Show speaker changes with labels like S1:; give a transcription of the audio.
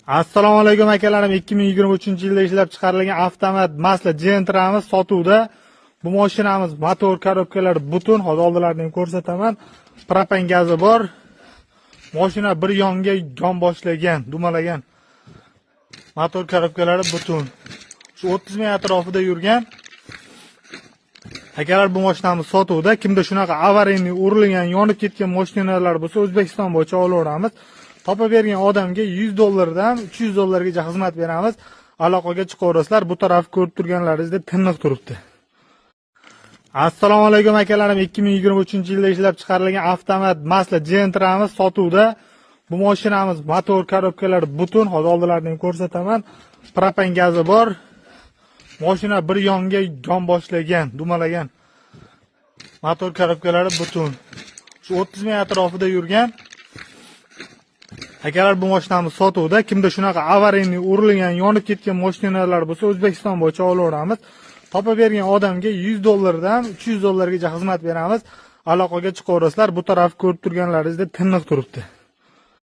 S1: Assalomu alaykum, akalarim. 2023-yilda ishlab chiqarilgan avtomat Mazda Gentramiz sotuvda. Bu mashinamiz motor, korobkalari butun, hozir oldilarini ham ko'rsataman. Propan gazi bor. Mashina bir yonga yon boshlagan, dumalagan. Motor, korobkalari butun. Shu 30 ming atrofida yurgan. Akalar, bu mashinamiz sotuvda. Kimda shunaqa аварийный, urilgan, yonib ketgan mashinalar bo'lsa, O'zbekiston bo'yicha olaveramiz. Topib bergan odamga 100 dollardan 300 dollargacha xizmat beramiz. Aloqaga chiqaverasizlar. Bu taraf ko'rib turganlaringizda tiniq turibdi. Assalomu alaykum, akalarim. 2023-yilda ishlab chiqarilgan avtomat Mazda Gentramiz sotuvda. Bu mashinamiz motor, korobkalari butun, hozir oldilarini ham ko'rsataman. Propan gazi bor. Mashina bir yonga yon boshlagan, dumalagan. Motor, korobkalari butun. Shu 30 ming atrofida yurgan. Akalar, bu mashinamiz sotuvda. Kimda shunaqa аварийный, urilgan, yonib ketgan mashinalar bo'lsa, O'zbekiston bo'yicha olaveramiz. Topib bergan odamga 100 dollardan 300 dollargacha xizmat beramiz. Aloqaga chiqaverasizlar. Bu taraf ko'rib turganlaringizda tiniq turibdi.